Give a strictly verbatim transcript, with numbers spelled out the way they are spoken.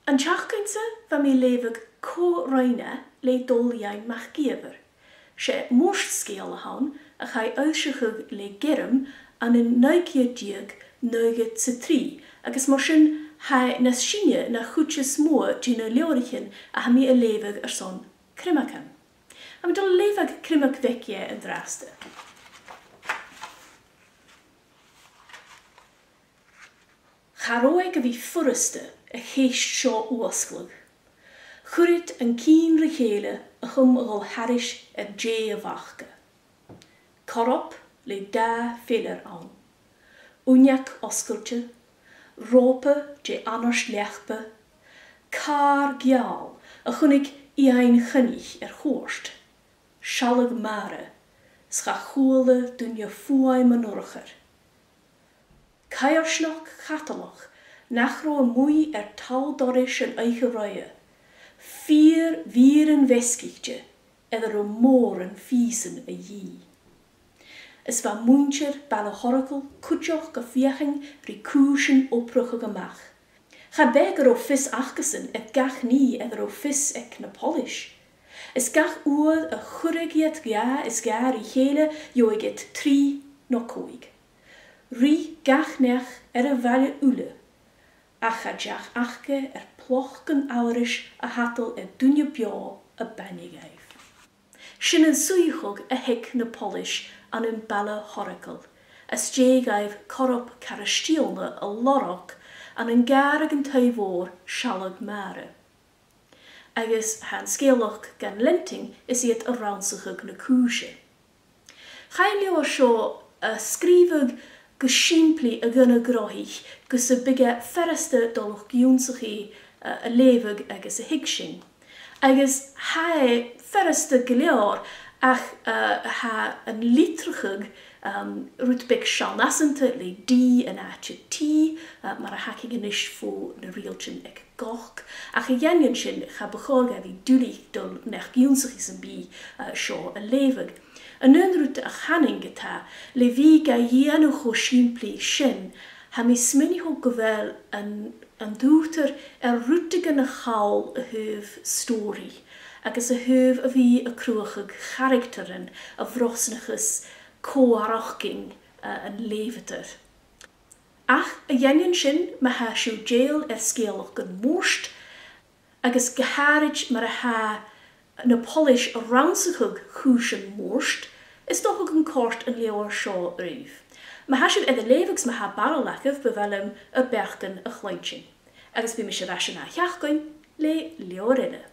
An t-seachdain sa bha mi a' leughadh Cò Rinn E le Dòmhnall Iain MacÌomhair. 'S e mòr-sgeul a th' ann a chaidh fhoillseachadh le Gairm ann an naoi ceud deug naochad 's a trì, agus mar sin tha e nas sine na chuid as motha de na leabhraichean a tha mi a' leughadh airson Criomagan. Tha mi a' dol a leughadh criomag bheag dheth an-dràsta. Cha robh e gu bhith furasta a' cheist seo fhuasgladh. Chuir iad an cinn ri chèile a chum a dhol thairis air dè a bh' aca. Corp le dà pheilear ann. Uinneag fhosgailte, ròpa de anart leapa, càr geal a chunnaic Iain Choinnich air chuairt, sealladh mara, 's cha chuala duine fuaim an urchair. Coimhearsnachd chatalach nach robh a-muigh air toll dorais an oidhche roimhe, fìor bhìrean mheasgaichte air an robh mòran phìosan a dhìth. Is bha muinntir Baile Thorgail cuideachd a' feuchainn ri cùisean obrachadh a-mach. Cha b' e gun robh fios acasan air gach nì air an robh fios aig na poilis. Is gach uair a chuireadh iad dhà is dhà ri chèile, gheibheadh iad trì no còig. Ruith gach neach air a' bhaile uile, ach cha deach aca air plòcan amharais a thadal air duine beò a b' aithne dhaibh. Sin an suidheachadh a th' aig na poilis ann am Baile Thorgail, às dèidh dhaibh corp Cairistìona a lorg ann an gàrradh an taigh mhòir sealladh mara. Agus tha an sgeulachd gan leantainn is iad a' rannsachadh na cùise. Chaidh an leabhar seo a sgrìobhadh gu sìmplidh a dh'aona-ghnothaich gus am biodh e furasta do luchd-ionnsachaidh, eh, a leughadh agus a thuigsinn. Agus tha e furasta gu leòr ach, eh, tha an litreachadh, um, rud beag seann-fhasanta le D an àite T, eh, mar a th' againn a-nis fo na riaghailtean aig Gogg, ach a dh'aindeoin sin cha bu chòir dha bhith duilich do neach-ionnsachaidh sam bith, eh, seo a leughadh. An aon rud a chanainn ge-tà, le bhith ga dhèanamh cho sìmplidh sin, tha mi a' smaoineachadh gu bheil an, an t-ùghdar air rudeigin a chall a thaobh stòiridh, agus a thaobh a bhith a' cruthachadh charactaran a bhrosnaicheas cò fhaireachdainn, eh, an leughadair. Ach a dh'aindeoin sin, ma tha sibh dèidheil air sgeulachdan murt, agus gu h-àraid mar a tha na poilis a' rannsachadh chùisean murt, is dòcha gun còrd an leabhar seo ribh. Ma tha sibh air a leughadh agus ma tha barail agaibh, bu mhath leam ur beachdan a chluinntinn. Agus bidh mise air ais an ath-sheachdain le leabhar eile.